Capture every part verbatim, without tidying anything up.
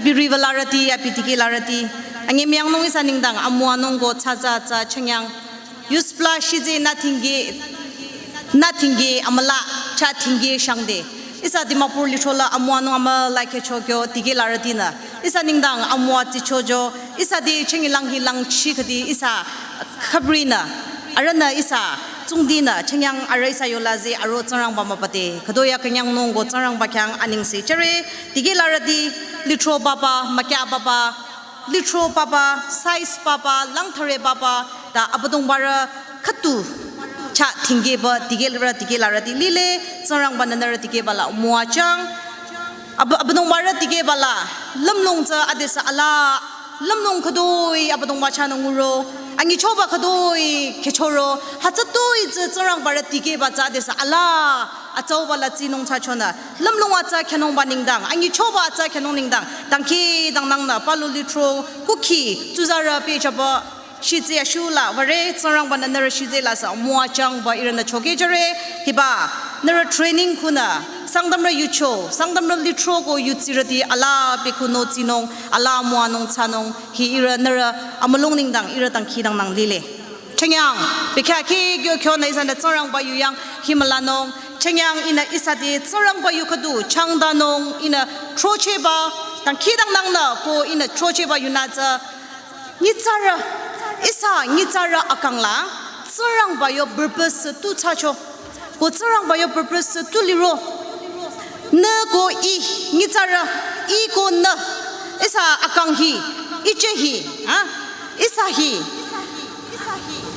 Abi riwülarüti, abi dikehlarüti. Anyi müyangnung ihsa nengdang amüwanung ko tsatsa tsa chüngyang. Yuspla shize nü tingge, nü tingge amüla chah tingge shangde. Ihsa Dimapur lithro la amüwanung amüla kehcho kyo dikehlarütinü. Ihsa nengdang amüwa tsichojo. Ihsa te chüngi lang hi lang chi khüdi ihsa khübrinü. Arühnü ihsa tsungdinü chüngyang arüh ihsa yola ze aro Tsingrangba mübüde. Khütoya künyangnung ko Tsingrangba khyang anengse jüre. Dikehlarüti lithro papa, mükya papa, lithro papa, size papa, langthare papa, ta Abüdongbarü khüdu chah tingge ba dikehlarü dikehlarüti lile, Tsingrangbanü nührü dikehba la müwajüng. Ab-, Abüdongbarü dikehba la lümlong tsü adesü ala, lümlong khütoi Abüdongba chahnü nguro. Anyichoba khütoi kehchoro. Hütsütoi tsü Tsingrangbarü dikehba tsü adesü ala, atsauba la tsinung thsachonü. Lümlong atsa khyünungba nengdang, anyichoba atsa khyünung nengdang. Dangkhidangnangnü palu lithro, kukhi, tsuzarü pehjüba, shitsi ashu la, würe, Tsingrangbanü nührü shitsi la sü müwajüng ba ihrünü chokejüre, hiba, nührü training khunü, Sangtamrü yucho, Sangtamrü lithro ko yutsirüti ala pehkunü tsinung, ala müwanung thsanung, hi ihrü nührü amülung nengdang, ihrü dangkhidangnang lile. Chüngyang, bekhyah kyo kyonü ihsanü Tsingrangba yu yang hi mülanung. Chüngyang ihnü ihsa te Tsingrangba yu khüdu changdanung ihnü throchehba, dangkhidangnangnü ko ihnü throchehba yunü tsü. Nyitsarü, ihsa nyitsarü akang la, Tsingrangba yo purpose tu thsacho. Ko Tsingrangba yo purpose tu liro. Nü ko ih, nyitsarü, ih ko nü, ihsa akang hi, iche hi, ha? Ihsa hi.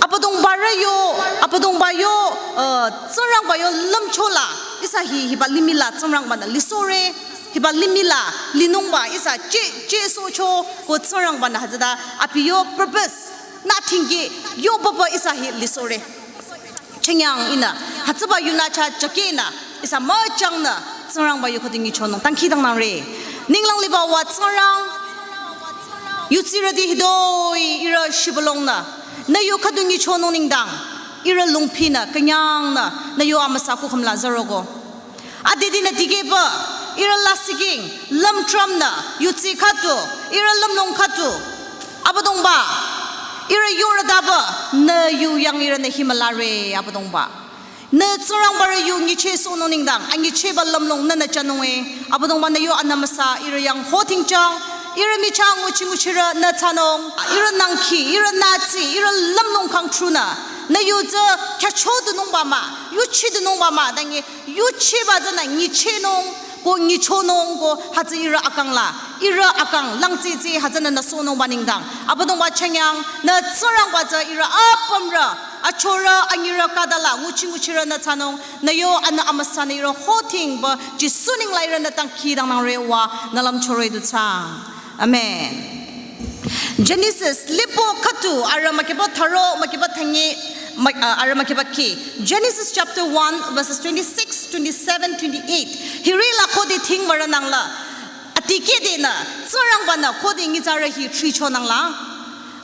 Abüdongbarü yo, Abüdongba yo, uh, Tsingrangba yo lümcho la, ihsa hi, hiba limih la Tsingrangbanü lisohre, hiba limih la linungba, ihsa che, che sohcho, ko Tsingrangbanü hütsüta, abi yo purpose, nü tingge, yo papa ihsa hi lisohre. Chüngyang ihnü, hütsüba yunü chah jükehnü, ihsa müchangnü, Tsingrangba yu khüdu nyichonung, dangkhidangnangre. Ninglang liba wa Tsingrang, yutsirüti hitoi ihrü shibülungnü, nü yu khüdu nyichonung nengdang, ihrü lungpinü, künyangnü, nü yu amüsa kukhüm la zürogo. Adidinü dikehba, ihrü lasihking, lümtrümnü, yutsi khüdu, ihrü lümlong khüdu. Abüdongba, ihrü yorüdaba, nü yu yang ihrünü hi mülare, Abüdongba. Nü Tsingrangbarü yu nyicheh sohnung nengdang, anyichehba lümlong nünü jünung e. Abüdongba nü yo anü amüsa, ihrü yang hotingchang, ihrü michah nguchi nguchirü nü thsanung, ihrü nangkhi, ihrü nütsi, ihrü lümlong kangtrünü. Nü yu tsü khyüchodunungba mah, yuchidunungba mah, dangi yuchiba tsünü nyichehnung, ko nyichonung, ko hütsü ihrü akang la, ihrü akang, langtsitsi hütsünü nü sohnungba nengdang. Abüdongba chüngyang, nü Tsingrangba tsü ihrü apümrü, achorü, anyirü khüta la, nguchi nguchirü nü thsanung, nü yo anü amüsanü ihrü hotingba, Jisu neng la ihrünü dangkhidangnangre wa, nü lümchore du thsa. Amen. Genesis, lipo khüdu, arü mükiba tharo, mükiba thangi, mü-, uh, arü mükiba ki. Genesis chapter one, verses twenty-six, twenty-seven, twenty-eight. Hiri la khode thingwarü nang la. Adikehdenü, Tsingrangbanü khode nyitsarü hi thricho nang la.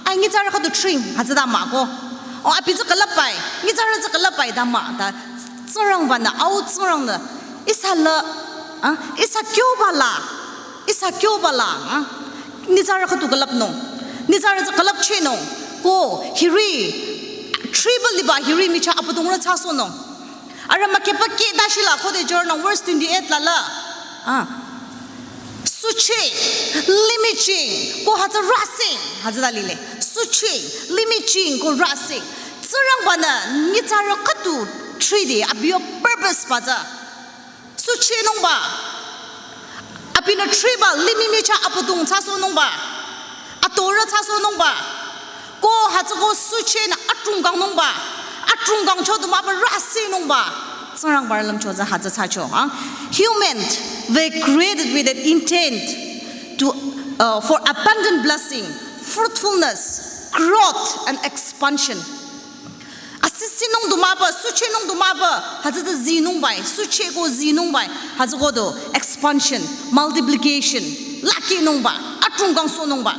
Ai nyitsarü khüdu thring, hütsüta mah ko. O abi tsü külüpbai, nyitsarü tsü külüpbai ta mah, ta Tsingrangbanü, au Tsingrangnü, ihsa la, ah, ihsa kyoba la, ihsa kyoba la, ah, nyitsarü khüdu külüpnung, nyitsarü tsü külüpchehnung, ko hiri, thriba liba hiri michah Abüdongrü thsasohnung. Arü mükiba ki dashi la khode jünung verse twenty-eight la la. Ah. Suche, limiching, ko hütsü rasing, hütsüta lile. Suche, limiching, ko rasing. Tsingrangbanü nyitsarü khüdu thride, abi yo purpose ba tsü. Suchehnungba. Abinü thriba, limih michah Abüdong thsasohnungba. Atorü thsasohnungba. Ko hütsüko suchehnü atrungkangnungba. Atrungkangcho du mah ba rasihnungba. Tsingrangbarü lümcho tsü hütsü thsacho, ha? Humans were created with an intent to, uh, for abundant blessing, fruitfulness, growth, and expansion. Asisihnung du mah ba, suchehnung du mah ba, hütsü tsü zinungbai, sucheh ko zinungbai, hütsüko du expansion, multiplication, lakinungba, atrungkangsohnungba.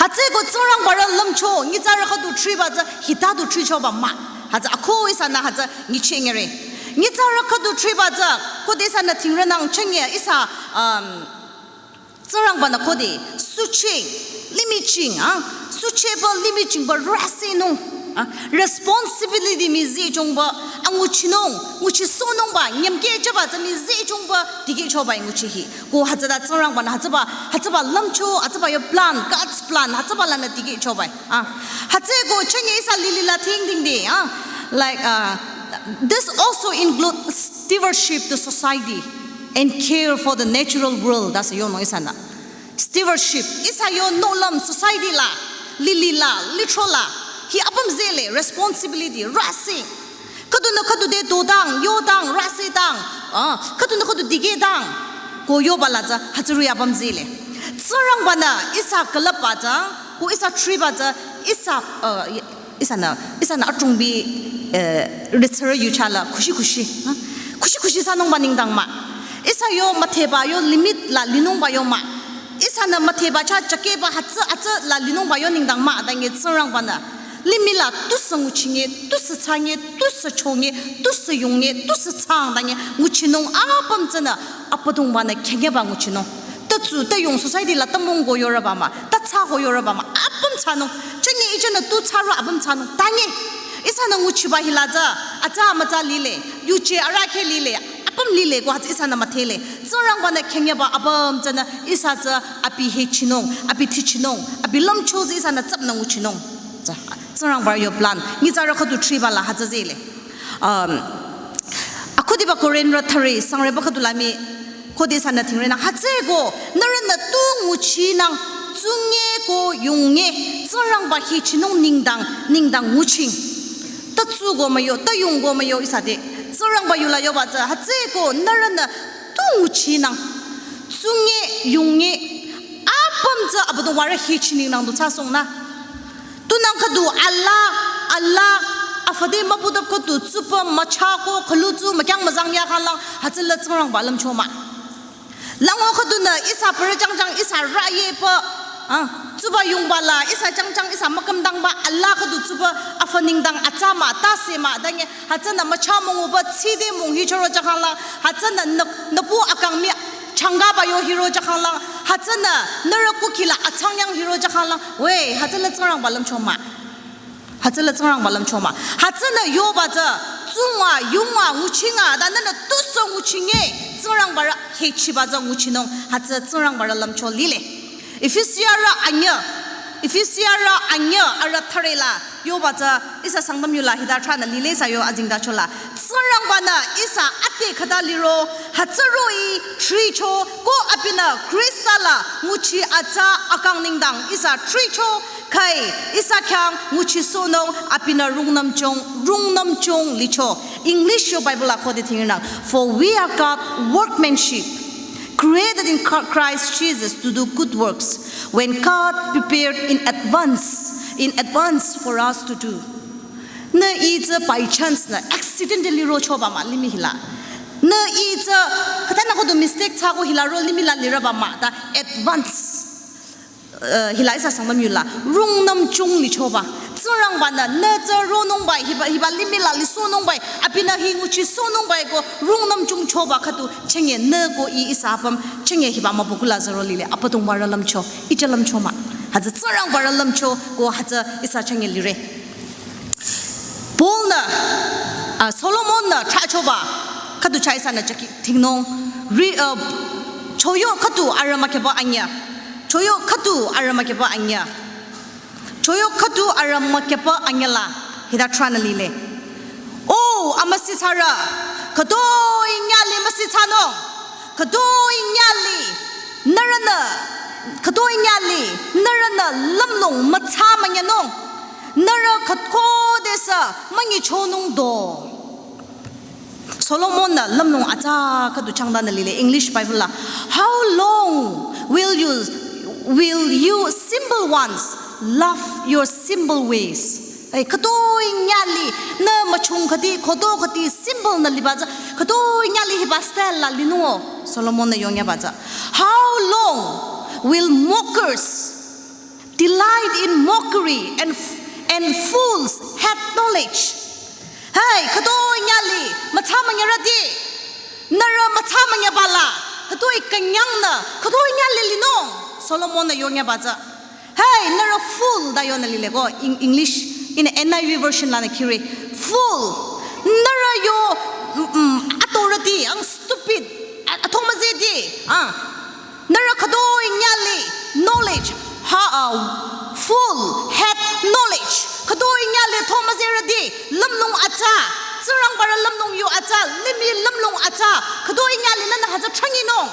Hütsüko Tsingrangbarü lümcho, nyitsarü khüdu thriba tsü, hita du thrichoba mah. Hütsü akhu ihsanü hütsü nyichehngere. Nyitsarü khüdu thriba tsü, khode ihsanü thingrünang chünye ihsa, um, Tsingrangba-nü khode, sucheng, limih ching, ah, sucheba limih chingba rüsenung, ah, responsibility mii zehchongba, anguchinung, nguchisohnungba, nyümkeh jüba tsü mii zehchongba, dikehchoba nguchi hi. Ko hütsüta Tsingrangba-nü hütsüba, hütsüba lümcho, hütsüba yo plan, God's plan, hütsüba lanü dikehchoba. Ah, hütsüeko chünye ihsa lilila thingdingde, ah, like, uh, this also includes stewardship to society and care for the natural world. That's yonung ihsanü. Stewardship, ihsa yo nohlüm society la, lilila, lithro la, hi apüm zehle, responsibility, rüsing. Khüdunü khüdu te dodang, yodang, rüsedang, ah, khüdunü khüdu dikehdang, ko yoba la tsü, hütsüri apüm zehle. Tsingrangba-nü ihsa külüpba tsü, ko ihsa thriba tsü, ihsa, uh, ihsanü, ihsanü atungbi, eh, rütsürü yuchala, khushi khushi, ha? Khushi khushi thsanungba nengdang mah. Ihsa yo müdheba yo limit la linungba yo mah. Ihsanü müdheba chah chakeba hütsü, hütsü la linungba yo nengdang mah, tangi Tsingrangba-nü. Limih la tusü nguchinge, tusü thsange, tusü chonge, tusü yonge, tusü thsang tangi nguchinung apüm tsünü, Abüdongba-nü künyangba nguchinung. Tatsu, tayong society la tamung ko yorüba mah, tathsa ko yorüba mah, apüm thsanung. Chünye ichünü tu thsaro apüm thsanung. Tangi, ihsanü nguchiba hila tsü, atsa mütsa lile, yuje arahkheh lile, apüm lile ko hütsü ihsanü müdhele. Tsingrangba-nü künyangba apüm tsünü, ihsa tsü abi hechinung, abi thichinung, abi lümcho tsü ihsanü tsapnü nguchinung. Tsü, Tsingrangba yo plan, nyitsarü khüdu thriba la hütsü zehle. Um, akhudiba Korinthrü thüre, sangreba khüdu la mii, khode ihsanü thingrenang, hütsüeko, nührünü tu nguchinang, tsunge ko yonge, Tsingrangba hechinung nengdang, nengdang nguching. Tatsu ko müyo, tayong ko müyo ihsa te, Tsingrangba yula yoba tsü, hütsüeko, nührünü tu nguchinang, tsunge, yonge, apüm tsü Abüdongba-rü hechi nengdang du thsasohnü. Tunang khüdu alaa, alaa, afü te mübüdap khüdu tsupü mücha ko khülu tsu mükyang müzang ya khanglang hütsüla Tsingrangba lümcho mah. Lango khüdunü ihsa pürü jangjang ihsa rüyepü, ah, tsuba yongba la ihsa jangjang ihsa mükümdangba alaa khüdu tsupü afü nengdang atsa mah, tase mah, tangi hütsünü mücha münguba tside mung hichoro ja khanglang, hütsünü nü-, nüpu akang mii changkaba yo hiro ja khanglang, hütsünü nührü kukhi la atsangyang hiro ja khanglang, we, hütsüla Tsingrangba lümcho mah. Hütsüla Tsingrangba lümcho mah. Hütsünü yoba tsü, tsunga, yonga, nguchinga, ta nühnü tusü nguchinge, Tsingrangba-rü hechiba tsü nguchinung, hütsü Tsingrangba-rü lümcho lile. Efesiarü anyüh, Efesiarü anyüh, arü thüre la, yoba tsü, ihsa Sangtam yula hita thranü lile ihsa yo azengtacho la. Tsingrangba-nü ihsa ade khüta liro, hütsü roh-i thricho, ko abinü Khrista la nguchi atsa akang nengdang ihsa thricho, khai ihsa khyang nguchisohnung abinü rungnümchung, rungnümchung licho. English yo Bible la khode thingrenang. For we are God workmanship, created in Chri-, Christ Jesus to do good works, when God prepared in advance, in advance for us to do. Nü ih tsü by chance nü accidentally rochoba mah limih hila. Nü ih tsü khütanü khüdu mistake thsako hila ro limih la lirüba mah ta advance. Eh, hila ihsa Sangtam yula rungnümchung lichoba. Tsingrangba-nü nü tsü ronungba hiba, hiba limih la lisohnungba, abinü hi nguchisohnungba ko rungnümchung choba khüdu chünye nü ko ih ihsa apüm chünye hiba mübükuh la tsü ro lile Abüdongba-rü lümcho, icha lümcho mah. Hütsü Tsingrangba-rü lümcho ko hütsü ihsa chünye lire. Paul-nü, ah, Solomon-nü thrachoba, khüdu chah ihsanü chaki thingnung, ri-, ah, Choyo khüdu arü mükyüba anyüh. Choyo khüdu arü mükyüba anyüh. Choyo khüdu arü mükyüba anyüh la, hita thranü lile. O, amüsitsarü, khütoi nyüh li müsitsanung, khütoi nyüh li, nührünü, khütoi nyüh li, nührünü lümlong mütsa münyünung, nührü khüt khodesü münyichonung do. Solomon-nü lümlong atsa khüdu changdanü lile English Bible la. How long will you, will you simple ones love your simple ways? Ai, khütoi nyüh li, nü müchung khüdi, khodo khüdi, simple nü liba tsü, khütoi nyüh li hiba style la linung-o, Solomon-nü yongyaba tsü. How long will mockers delight in mockery and, and fools hate knowledge? Hai, khütoi nyüh li, mütsa münyürüti, nührü mütsa münyüba la, Khütoi künyangnü, khütoi nyale linung. Solomon-nü yonyaba tsü. Hey, nührü fool ta yonü lile ko, in English, in N I V version lanü khire. Fool. Nührü yo, mm, mm, atorüti, ang stupid. A-, athomazeti. Ah. Nührü khütoi nyale, knowledge. Ha, ah, fool, head knowledge. Khütoi nyale thomazerüti, lümlong atsa. Tsingrangbarü lümlong yu atsa, limih lümlong atsa. Khütoi nyale nühnü hütsü thranginung.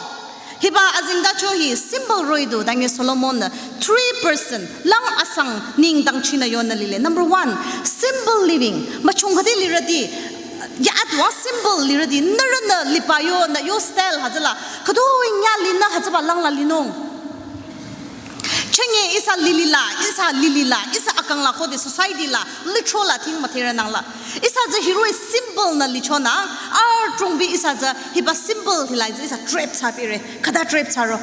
Hiba azengtacho hi simple roh-i du, tangi Solomon-nü three person, lang asang nengdang chinü yonü lile. Number one, simple living. Müchung khüdi lirüti, ya atwa simple lirüti, nührünü liba yo, nü yo style hütsüla. Khütoi nyale nü hütsüba langla linung. Chenge ihsa lilila, ihsa lilila, ihsa akangla khode society la, lithro la thing mütherü nangla. Ihsa tsü hiroh-i simple nü lichonang, adrongbi ihsa tsü hiba simple hila tsü ihsa trap thsapire, khüta trap thsaro.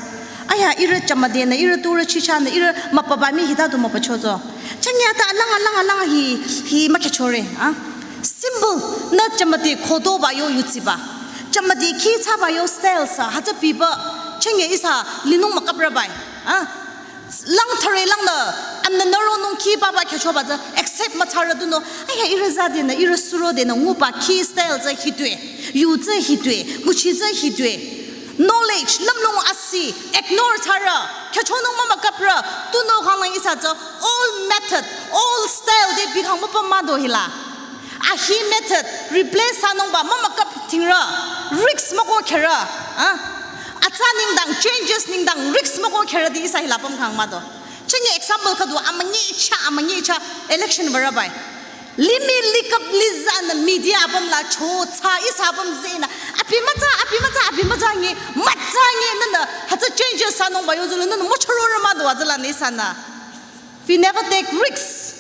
Aya, ihrü chamadenü, ihrü turü chichanü, ihrü müpaba mii hita du müpachozo. Chenge ata alang, alang, alang hi, hi mükhyachore, ah. Simple, nü chamade khodoba yo yutsiba. Chamade khi thsaba yo style sa, hütsü biba, chenge ihsa linung müküprübai, ah. Lang thare langnü, anü nüronung khi papa khyüchoba tsü accept müthsarü dunü. Aya, ihrü zadenü, ihrü surodenü nguba khi style tsü hitoi. Yu tsü hitoi, nguchi tsü hitoi. Knowledge, lümlong asi, ignore thsarü. Khyüchonung mümüküprü, tunüo khanglang ihsa tsü old method, old style te bikhang müpüm mah do hila. Ahi method replace thsanungba mümüküp thingrü, risk müko kherü, ah? Atsa nengdang, changes nengdang risk müko kherüti ihsa hila pümkhang mah do. Chenge example khüdu amünyi cha, amünyi cha election würabai. Limih liküp lizanü media apüm la chothsa ihsa apüm zenü. Abi mütsa, abi mütsa, abi mütsa nge, mütsa nge nühnü, hütsü changes thsanungba yozulu nühnü müchororü mah do hütsülanü ihsanü. We never take risks.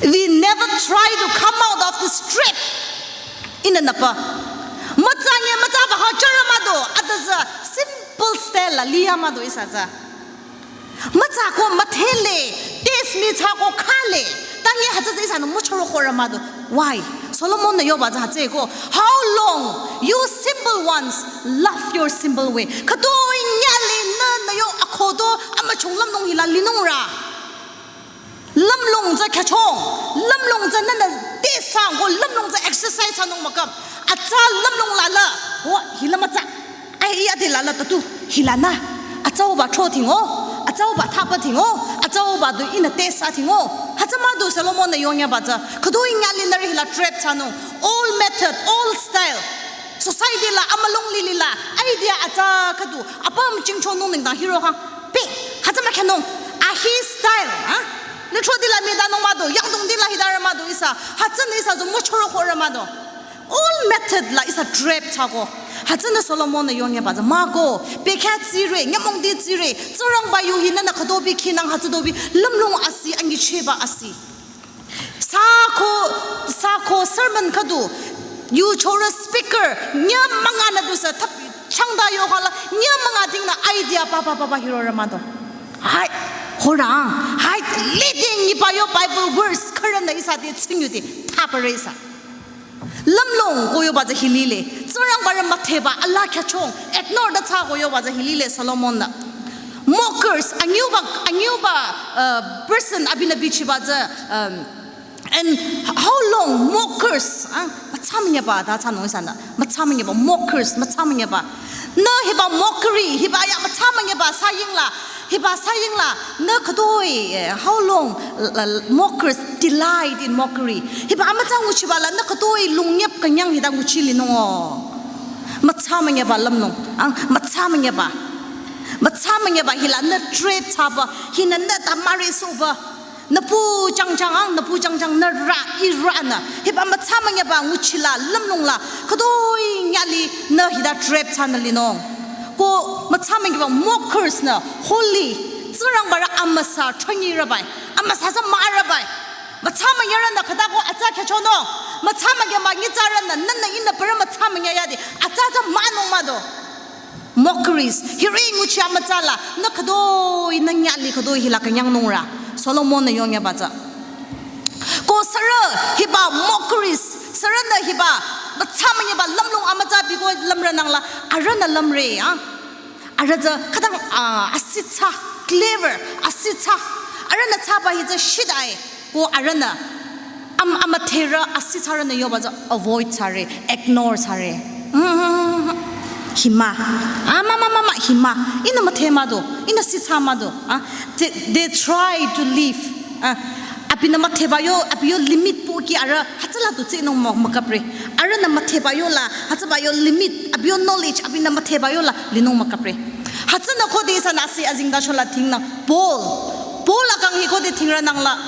We never try to come out of this trap. Ihnü nüpa. Mütsa nge mütsaba ha chorü mah do, ata tsü simple style la liya mah do ihsa tsü. Mütsa ko müthele, taste mii thsa ko khale, tangi hütsü tsü ihsanü müchoro khorü mah do. Why? Solomon-nü yoba tsü hütsüeko, how long, you simple ones, love your simple way. Khütoi nyale nü, nü yo akhodo, amüchung lümlong hila linungra. Lümlong tsü khyüchong, lümlong tsü nühnü te sang ko lümlong tsü exercise thsanung müküp. Atsa lümlong lala, ho, hila mütsa. Ai, iya de lala tatu, hilanü. Atsauba thro thingo, atsauba thapa thingo, atsauba du ihnü te sa thingo. Hütsü mah do Solomon-nü yonyaba tsü. Khütoi nyale nührü hila trap thsanung. Old method, old style. Society la, amülong lilila, idea atsa khüdu, apüm chingchonung nengdang hirokhang. Pe, hütsü mükyanung, ahi style, ha? Lithro dila midanung mah do, yangdong dila hidarü mah do ihsa, hütsünü ihsa tsü müchoro khorü mah do. Old method la ihsa trap thsako. Hütsünü Solomon-nü yonyaba tsü, mah ko, bekhyah tsire, nyümong di tsire, Tsingrangba yu hi nühnü khütobi khinang hütsütobi, lümlong asi, anyicheba asi. Sako, sako sermon khüdu, yuchorü speaker, nyümong anü du sa thap, changda yo khala, nyümong adingnü idea papa papa hirorü mah do. Hai, horang, hai, leading nyiba yo Bible verse, khürünü ihsa te tsingyude, thapare ihsa. Lümlong ko yoba tsü hi lile. Tsingrangbarü mütheba, ala khyüchong, ignore da thsa ko yoba tsü hi lile Solomon-nü. Mockers, anyüba, anyüba, uh, person abinü bichiba tsü, um, and how long mockers, ah, mütsamünyaba, ta thsanung ihsanü. Mütsamünyaba, mockers, mütsamünyaba. Nü hiba mockery, hiba ya mütsamünyaba, sayingla. Hiba sayingla, nü khütoi, eh, how long, uh, mockers delight in mockery. Hiba amütsa nguchiba la, nü khütoi longnyep künyang hita nguchi linung o. Mütsamünyaba lümlong, ang mütsamünyaba. Mütsamünyaba hila nü trap thsaba, hinü nü ta müri soba. Nü pu changchang ang, nü pu changchang nü ra, i ranü. Hiba mütsamünyaba nguchila, lümlongla, khütoi nyale nü hita trap thsanü linung. Ko mütsamünyaba mockers nü holy, Tsingrangbarü amüsa thanyirübai, amüsa sa mürübai. Mütsamünyarünü khüta ko atsa khyüchonung. Mütsamünyaba nyitsarünü, nühnü ihnü parü mütsamünya yade, atsa sa münung mah do. Mockeries, hiri nguchi amütsala, nü khütoi, nü nyale khütoi hila künyangnungra. Solomon-nü yonyaba tsü. Ko sürü hiba mockeries, sürünü hiba Atsa manyaba lümlong amütsa biko lümre nangla, arühnü lümre, ah. Arüh tsü khütang, ah, asitsa, clever, asitsa. Arühnü tsaba hi tsü shit ai, ko arühnü. Am, amüdherü asitsarünü yoba tsü avoid thsare, ignore thsare. Mm, hima. Ah, mah, mah, mah, mah, hima. Ihnü müdhe mah do, ihnü sitsa mah do. Ah, they, they try to live. Ah, abinü müdheba yo, abi yo limit pohki arüh hütsüla tu tsehnung mah, mükapre. Arühnü müdheba yola, hütsüba yo limit, abi yo knowledge, abinü müdheba yola, linung mükapre. Hütsünü khode ihsanü asi azengtachola thingnü, Paul. Paul akang hi khode thingrü nangla.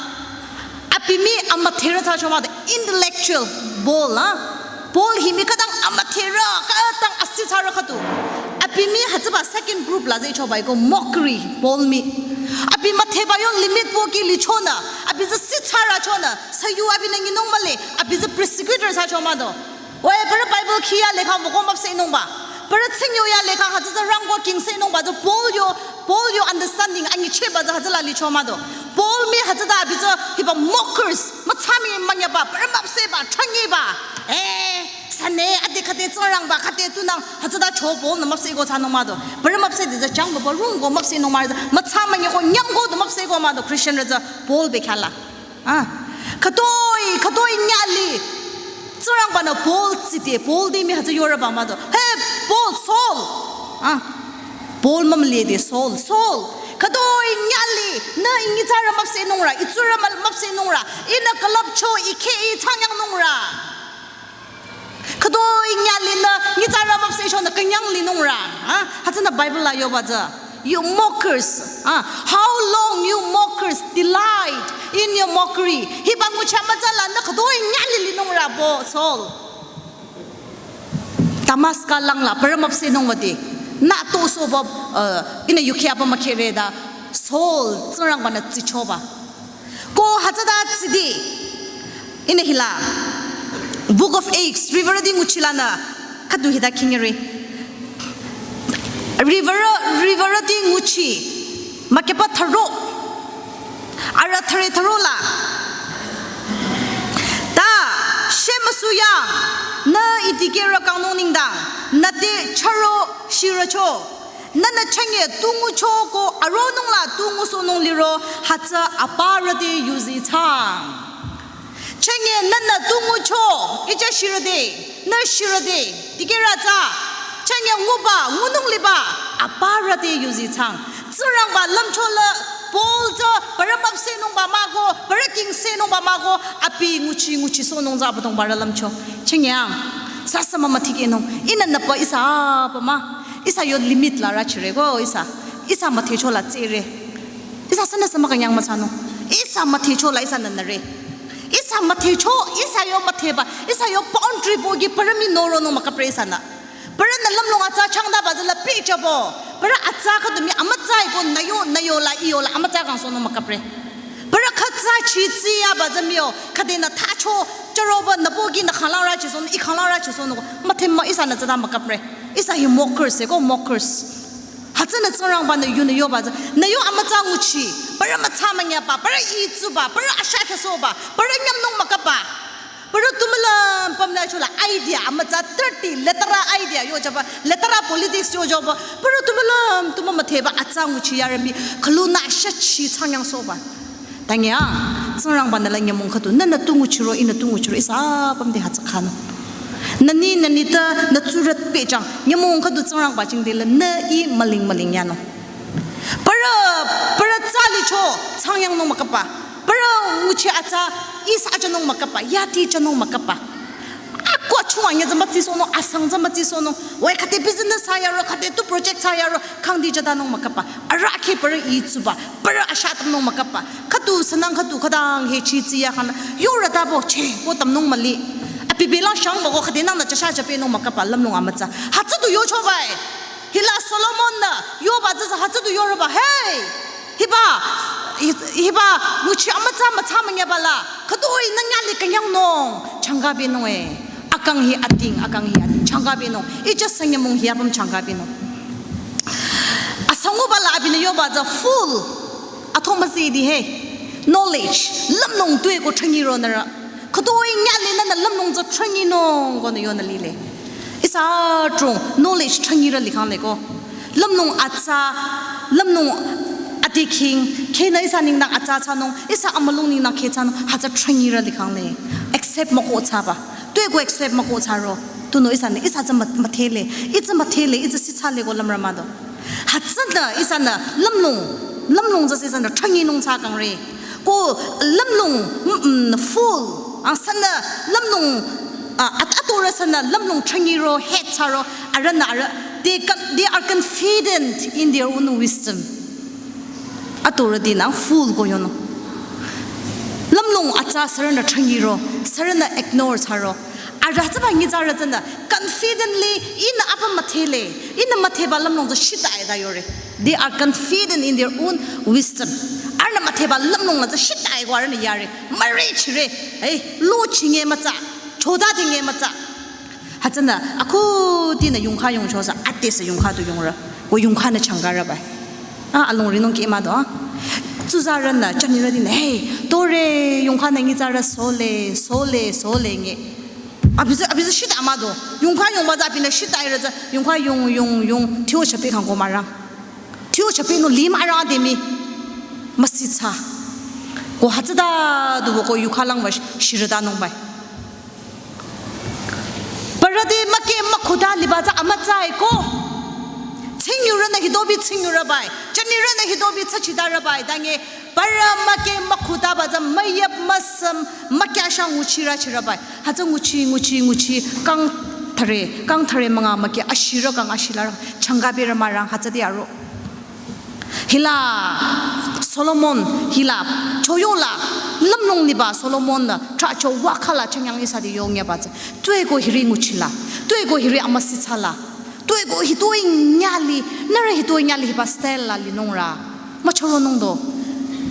Abi mii amüdherü thsacho mah do, intellectual Paul, ah. Paul hi mii khütang amüdherü, khütang asitsarü khüdu. Abi mii hütsüba second group la zehchoba iko mockery Paul mii. Abi müdheba yo limit pohki lichonü, abi tsü sitsarü chonü, süyu abinü nyinung mühle, abi tsü persecutor thsacho mah do. Oi, parü Bible khiya lekha wüko müpsehnungba. Parü tsingyo ya lekha hütsü tsü rangko kingsehnungba tsü Paul yo, Paul yo understanding anyichehba tsü hütsüla licho mah do. Paul mii hütsüta abi tsü hiba mockers, mütsa mii manyaba, parü müpsehba, thanyeba. Eh, sane, ade khüde Tsingrangba, khüde tunang, hütsüta cho Paul nü müpseh ko thsanung mah do. Parü müpsehde tsü changko, parü rungko müpsehnung mah do. Mütsa manyako, nyamko du müpseh ko mah do, Christianrü tsü Paul bekhyahla. Ah, khütoi, khütoi nyali. Tsingrangbanü Paul tside, Paul te mii hütsü yoreba mah do. Hey, Paul, Saul. Ah, Paul mümüli de, Saul, Saul. Khütoi nyali, nü i nyitsarü müpsehnungra, i tsurü mü-, müpsehnungra, ihnü külüpcho, i khe i thsangyangnungra. Khütoi nyali nü nyitsarü müpsehchonü künyang linungra. Ah, hütsünü Bible la yoba tsü. You mockers, ah, how long you mockers delight in your mockery? Hiba nguchi amütsa lanü khütoi nyali linungra bo Saul. Damaska langla parü müpsehnung wüde. Nü tosoba, uh, ihnü yukhi apa mükhere ta Saul Tsingrangbanü tsichoba. Ko hütsüta tside. Ihnü hila Book of Acts, riwürüti nguchi lanü khüdu hita khingiri. Riwürü, riwürüti nguchi. Mükehba thüro. Arüh thüre thüro la. Ta, shemüsuya, nü i dikehrü kangnung nengdang, nü te chüro shirücho. Nünü chünye tu ngucho ko aronung la tu ngusohnung liro hütsü aparü te yuzi thsang. Chünye nünü tu ngucho, ija shirüde, nü shirüde, dikehrü tsü. Chünye nguba, ngunung liba, aparü te yuzi thsang. Tsingrangba lümcho la Paul tsü parü müpsehnungba mah ko, parü kingsehnungba mah ko, abi nguchi nguchisohnung tsü Abüdongba rü lümcho. Chünye ang, sasa mama thikehnung, ihnü nüpa ihsa apa mah. Ihsa yo limit la rüchire ko ihsa. Ihsa müdhecho la tsere. Ihsa sünüsü mükünyang müthsanung. Ihsa müdhecho la ihsanü nüre. Ihsa müdhecho, ihsa yo müdheba, ihsa yo boundary pohki parü mii noronung mükapre ihsanü. Parünü lümlong atsa changdaba tsü la pehjübo. Parü atsa khüdu mii amütsa iko nü yo, nü yo la, i yo la, amütsa kangsohnung mükapre. Parü khütsa chi tsiyaba tsü mii yo, khüdenü thsacho, chüroba nü pohki nü khanglang rüchisohnung, i khanglang rüchisohnung ko. Müdhe mah ihsanü tsüta mükapre. Ihsa hi mockers, eko mockers. Hütsünü Tsingrangbanü yunü yoba tsü, nü yo amütsa nguchi, parü mütsa münyaba, parü itsuba, parü asha khesohba, parü nyamnung mükapba. Parü tumülüm pümla chola idea, amütsa thirty, letara idea yojüba, letara politics yojüba, parü tumülüm, tumü müdheba atsa nguchi yarü mii, khülunü asha chi thsangyangsohba. Tangi a, Tsingrangbanü la nyümong khüdu, nünü tu nguchiro, ihnü tu nguchiro, ihsa apüm te hütsü khanung. Nüni, nüni ta, nü tsurü pehjüng, nyümong khüdu Tsingrangba jingte la, nü i müling müling yanung. Parü, parü tsü licho, thsangyangnung mükapba. Parü nguchi atsa, ihsa ajünung mükapba, yati jünung mükapba. Akwa chunga nyü tsü mütsisohnung, asang tsü mütsisohnung. Wai khüde business thsa yaro, khüde tu project thsa yaro, khangdi jütanung mükapba. Arahkheh parü itsuba, parü asha tamnung mükapba. Khüdu sünang khüdu khütang he chi tsiya khanü, yorü tabo che, ko tamnung müli. Abi belang shangba ko khüdenang nü chasha chapehnung mükapba, lümlong amütsa. Hütsü du yochoba e. Hila Solomon nü, yoba tsü hütsü du yorüba, hey! Hiba, hi-, hiba, nguchi amütsa mütsa münyaba la, khütoi nü nyali künyangnung, changkapehnung e. Akang hi ating, akang hi ating, changkapehnung. Ija sü nyümong hi apüm changkapehnung. Asanguba la abinü yoba tsü full, athomasi di he, knowledge, lümlong tue ko thangiro nührü. Khütoi nyale nünü lümlong tsü thrünyinung konü yonü lile. Ihsa drong knowledge thrünyirü likhangle ko. Lümlong atsa, lümlong adeking, khenü ihsa nengdang atsa thsanung, ihsa amülung nengdang khe thsanung, hütsü thrünyirü likhangle. Accept müko thsaba. Tueko accept müko thsaro. Tunüo ihsanü, ihsa tsü mü-, müdhele. Ih tsü müdhele, ih tsü sithsale ko lümrü mah do. Hütsünü ihsanü lümlong, lümlong tsü ihsanü thrünyinung thsa kangre. Ko lümlong, mm, mm, fool, angsünü lümlong, ah, at-, atorü sünü lümlong thrünyiro, hate thsaro, arühnü arüh, they con-, they are confident in their own wisdom. Atorütinü fool ko yonung. Lümlong atsa sürünü thrünyiro, sürünü ignore thsaro. Arüh tsüba nyitsarü tsünü confidently ihnü apa müdhele, ihnü müdheba lümlong tsü shita ita yore. They are confident in their own wisdom. Arühnü müdheba lümlong la tsü shita iko arühnü yare. Marriage re, eh, lo chinge mütsa, choda tinge mütsa. Hütsünü, akhutinü yongkha yongcho sü, ade sü yongkha tu yongre. Ko yongkhanü changkarü bai. Ah, alongri nung kih mah do, ah. Tsuzarünü, chanirütinü, hey, tore, yongkhanü nyitsarü sole, sole, sole nge. Abi tsü, abi tsü shita mah do. Yongkha yongba tsü abinü shita ire tsü, yongkha yong, yong, yong, thiyo chapi khang ko mürang. Thiyo chapi nü lim arang demi. Müsitsa. Ko hütsüta dubo ko yukha langba sh-, shirütanung bai. Parü te müke mükhuta liba tsü amütsa iko. Tsingyurünü hitobi tsingyurü bai. Chanirünü hitobi tsachitarü bai. Tange parü müke mükhutaba tsü müyüp müsüm mükyashang nguchirü chirü bai. Hütsü nguchi, nguchi, nguchi. Kang thüre, kang thüre münga müke ashirü kang ashilarü. Changkabirü mürang hütsüti aro. Hila Solomon, hila choyola lümlong liba Solomon nü trahcho wakhala changyang ihsa te yongyaba tsü. Tueko hiri nguchila, tueko hiri amüsitsala, tueko hitoi nyali, nührü hitoi nyali hiba style la linungrü. Müchoronung do.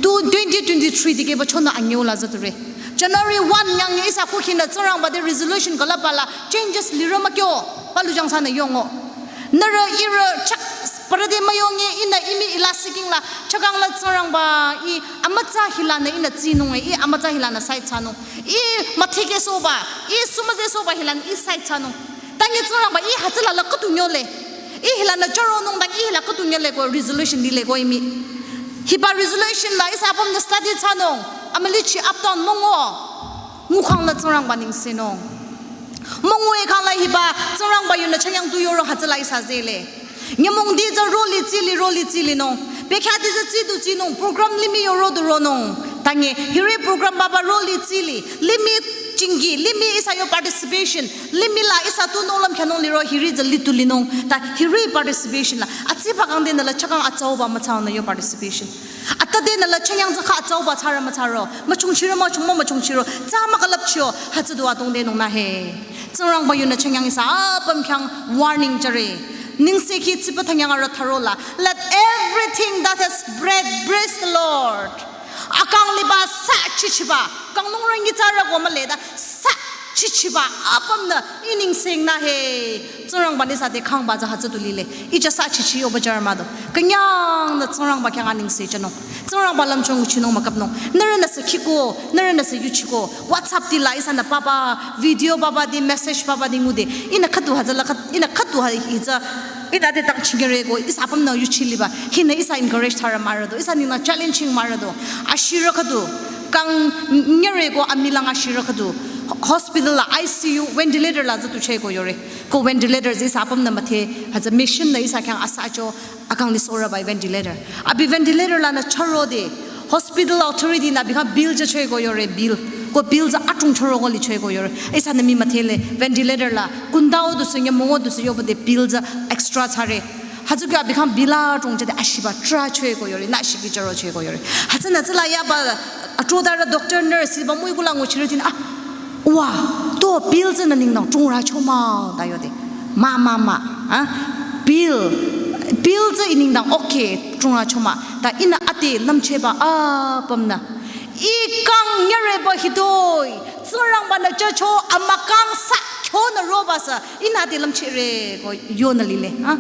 Tu twenty twenty-three dikehba chonü anyüla züdure. January one nyang ihsa kukhinü Tsingrangba te resolution külüpba la changes lirü mükyo. Palu jangsünü yongo. Nührü ihrü chak parü te müyonge ihnü imi ila siking la chakang la Tsingrangba ih amütsa hilanü ihnü tsinung e, ih amütsa hilanü side thsanung. Ih müthikehsohba, ih sumüzehsohba hilanü ih side thsanung. Tange Tsingrangba ih hütsüla la khüdu nyole. Ih hilanü choronung tange ih hila khüdu nyole ko resolution lile ko imi. Hiba resolution la ihsa apümnü study thsanung. Amülichi up down müngo. Ngukhang la Tsingrangba nengsenung. Müngo e khang la hiba Tsingrangba yunü changyang tu yoro hütsüla ihsa zele. Nyümong di tsü roli tsili, roli tsilinung. Bekhyah di tsü tsidu tsinung. Program limih yoro du ronung. Tange hiri program baba roli tsili. Limih chingi, limih ihsa yo participation. Limih la ihsa tu nolüm khyanung liro hiri tsü litu linung. Ta hiri participation la. Atsiba kang denü la chakang atsauba mütsaunü yo participation. Atadenü la changyang tsü kha atsauba tsarü mütsaro. Müchungchiro, müchungmo müchungchiro. Tsü mükülüpcho. Hütsüdu atongdenung nü he. Tsingrangba yunü changyang ihsa apüm khyang warning jüre. Nengsekhi tsipa thanyang arüh tharo la. Let everything that has breath praise the Lord. Akang liba sa chichiba. Kangnungrü nyitsarü ko mühle ta sa chichiba apümnü ih nengseng nü he. Tsingrangba nü ihsa te khangba tsü hütsüdu lile. Ih ja sa chichi yoba jüre mah do. Künyangnü Tsingrangba khyang anengse jünung. Tsingrangba lümchung nguchinung müküpnung. Nührünü sü khiko, nührünü sü yuchiko. WhatsApp ti la ihsanü papa, video papa di, message papa di ngude. Ihnü khüdu hütsüla khüd-, ihnü khüdu ha-, hütsü. Ihnü te tang chingere ko, ihsa apümnü yuchiliba. Hinü ihsa encourage thsarü mürü do. Ihsa nengdang challenging mürü do. Ashirü khüdu. Kang nyere ko amilang ashirü khüdu. Hospital la I C U, ventilator la zütu che ko yore. Ko ventilator tsü ihsa apümnü müdhe, hütsü machine nü ihsa khyang asacho, akang lisohrü bai ventilator. Abi ventilator lanü chürode, hospital authority nü abi khyang bill ja choi ko yore bill. Ko bill tsü atung chüro ko li choi ko yore. Ihsanü mii müdhele ventilator la, kundao du sü nyümong du sü yoba te bill tsü extra thsare. Hütsü kyo abi khyang bill atung jüde ashiba tra choi ko yore, nü ashiki jüro choi ko yore. Hütsünü tsüla yaba, atrodarü doctor nurse ba müi kula nguchirütinü, ah, wa, to bill tsü nü nengdang chungrü cho mah, ta yode. Mah, mah, mah, ah, bill, bill tsü ih nengdang okay, chungrü cho mah. Ta ihnü ade lümchehba apümnü. Ih kang nyereba hitoi, Tsingrangba nü jücho amükang sa kyonü roba sü, ihnü ade lümchehre ko yonü lile, ah.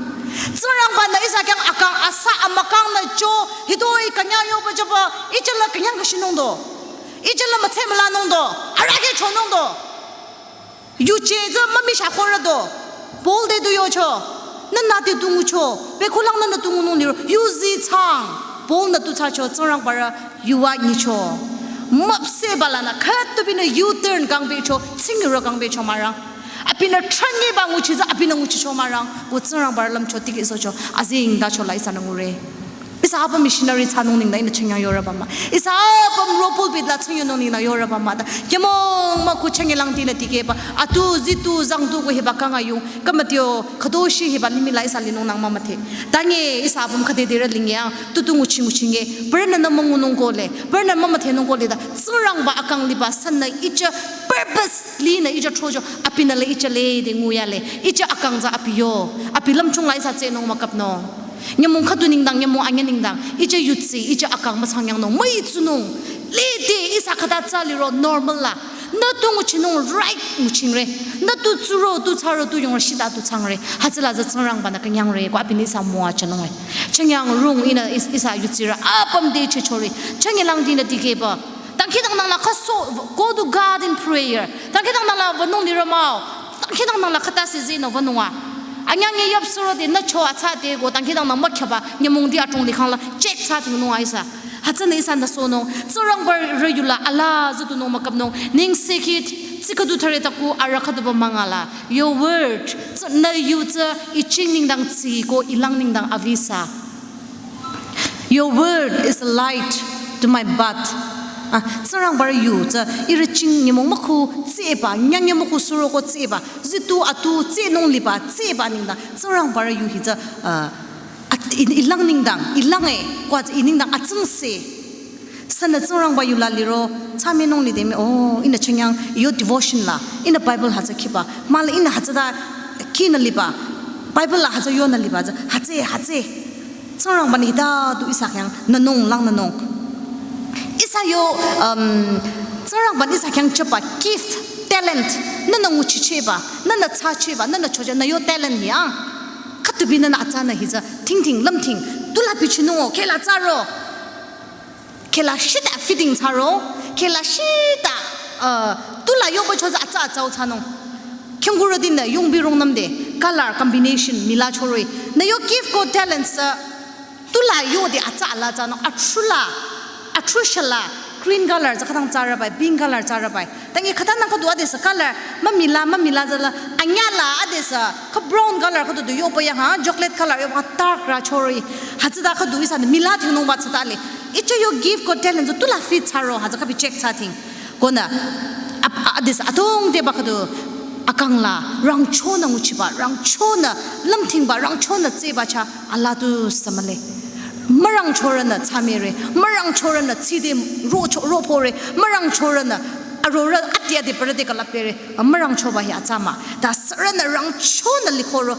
Tsingrangba nü ihsa khyang akang asa amükang nü jo, hitoi künyang yoba jüba, ih jüla künyang kashinung do. Ijala mütse mülanung do, arahkheh chonung do. Yuje tsü mümishahkhorü do. Paul te tu yocho. Nü nüte tu ngucho. Pekhulang nü nü tu ngunung liro. Yuzi chang. Paul nü tu thsacho, Tsingrangbarü yuva nyicho. Müpsehba lanü khütubinü U-turn kangpehcho, tsingyurü kangpehcho mürang. Abinü thranyiba nguchi tsü abinü nguchicho mürang. Ko Tsingrangbarü lümcho tikehsohcho. Azengtacho la ihsanü ngure. Ihsa apüm missionary thsanung nengdang ihnü chünye yorüba mah. Ihsa apüm ro pulpit la chünyonung nengdang yorüba mah ta. Kemong mah ko chünye langtinü tikehba. Atu zitu zangtu ko hiba kangayung. Kamatio khütoshi hiba limih la ihsa linung nang mümüdhe. Tange ihsa apüm khüde derü lingyang. Tutu nguchi nguchinge. Pürünü nü müngunung kohle. Pürünü mümüdhenung kohle ta. Tsingrangba akang liba sünü icha purposely nü icha throcho. Abinü le icha lede nguyale. Icha akang tsü abi yo. Abi lümchung la ihsa tsehnung mükapnung. Nyümong khüdu nengdang, nyümong anyüh nengdang, icha yudsi, icha akang müsangyangnung, müitsunung. Lede ihsa khüta tsü liro normal la. Nü tu nguchinung right nguchingre. Nü tu tsuro, tu thsaro, tu yongre, shita tu changre. Hütsüla tsü Tsingrangbanü künyangre, ko abinü ihsa müwajünung e. Chünyangrung ihnü is-, ihsa yudsirü apüm te chechore. Chünye langtinü tikehba. Dangkhidangnang la khüso, go to God in prayer. Dangkhidangnang la wünung lirü mah-o. Dangkhidangnang la khüta sizi nü wünung a. Anyang nge yap suro de nü cho atsa de ko dangkhidangnang mükhaba nyümong di atung di khangla check thsa thingnung a ihsa. Hütsünü ihsanü sohnung. Tsingrangbarü yula ala zitunung mükapnung. Nengsekhi tsi khüdu thüre taku arüh khüduba mangala. Your word. Tsü nü yu tsü iching nengdang tsi ko ilang nengdang avisa. Your word is a light to my path. Ah, Tsingrangbarü yu tsü ihrü ching nyümong mükhu tsehba, nyang nyümong mükhu suro ko tsehba, zitu atu tsehnung liba, tsehba nengdang, Tsingrangbarü yu hi tsü, ah, at-, i-, ilang nengdang, ilang e, ko tsü i nengdang atsingse. Sünü Tsingrangba yula liro, tsü menung lide mah, oh, ihnü chünyang, yo devotion la, ihnü Bible hütsü khiba, mah la ihnü hütsüta khinü liba, Bible la hütsü yonü liba tsü, hütsü, hütsü. Tsingrangbanü hita tu ihsa khyang nünung lang nünung. Ihsa yo, um, Tsingrangbanü ihsa khyang chaba gift, talent, nünü nguchichehba, nünü thsachehba, nünü chocheh, nü yo talent yang. Khütubinü nü atsanü hi tsü, tingting, lümting, tula bichinung o, khehla thsaro. Khehla shita feeding thsaro, khehla shita, uh, tula yoba chotsü atsa atsau thsanung. Khyangkurütinü yongbi rungnümde, color combination mila choroi. Nü yo gift ko talents, uh, tula yode atsa ala thsanung, atrula, atrushala, green color tsü khütang thsarübai, pink color thsarübai. Tangi khütanang khüdu adesü color, mümila, mümila tsüla, anyüla adesü, kha brown color khüdu du yoba yang ha, chocolate color yoba dark ra choroi. Hütsüta khüdu ihsanü mila thingnungba tsütale. Icha yo gift ko talent tsü tula fit thsaro, hütsü khübi check thsa thing. Konü, ap-, a-, adesü atungdeba khüdu, akang la, rangchonü nguchiba, rangchonü lümtingba, rangchonü tsehba chah, ala tu sü mühle. Mürangchorünü thsamere, mürangchorünü tside rocho-, rophore, mürangchorünü arorü ati ati pürüte külüpere, mürangchoba hi atsa mah. Ta sürünü rangchonü likhoro,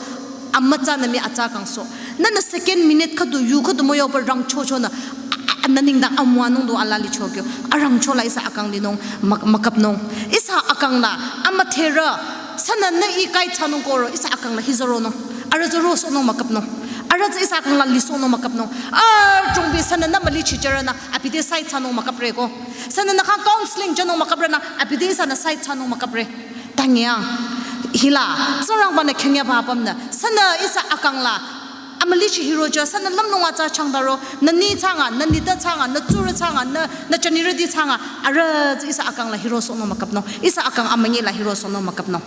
amütsanü mii atsa kangsoh. Nünü second minute khüdu, yu khüdu müyoba rangchochonü, a, a, a, nü nengdang amüwanung du ala lichokyo. Arangcho la ihsa akang linung, mük-, mükapnung. Ihsa akang la, amüdherü, sünü nü ih guide thsanung koro, ihsa akang la hizaronung. Arüh tsü rosohnung mükapnung. Arüh tsü ihsa akang la lisohnung mükapnung. Atungbi sünü nü mülichi jürünü, abi te side thsanung mükapre ko. Sünü nü khyang counseling jünung mükaprünü, abi te ihsanü side thsanung mükapre. Tangyang. Hila, Tsingrangbanü khyang yaba apümnü. Sünü ihsa akang la, amülichi hirocho, sünü lümnung atsa changdaro, nü ni thsanga, nü nita thsanga, nü tsurü thsanga, nü, nü jünirüti thsanga, arüh tsü ihsa akang la hirosohnung mükapnung. Ihsa akang amünyi la hirosohnung mükapnung.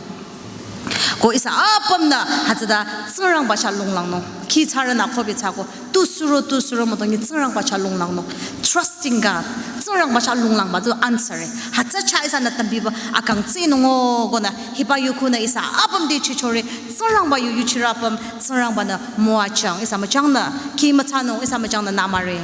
Ko ihsa apümnü hütsüta Tsingrangba chah lunglangnung. Khi thsarünü khobi thsako. Tu suro, tu suro mütongi Tsingrangba chah lunglangnung. Trusting God. Tsingrangba chah lunglangba tsü answer e. Hütsü chah ihsanü tambiba akang tsinung o konü. Hiba yukhunü ihsa apüm te chichore. Tsingrangba yu yuchirü apüm. Tsingrangbanü müwajüng. Ihsa müjangnü. Khi müthsanung. Ihsa müjangnü nümüre.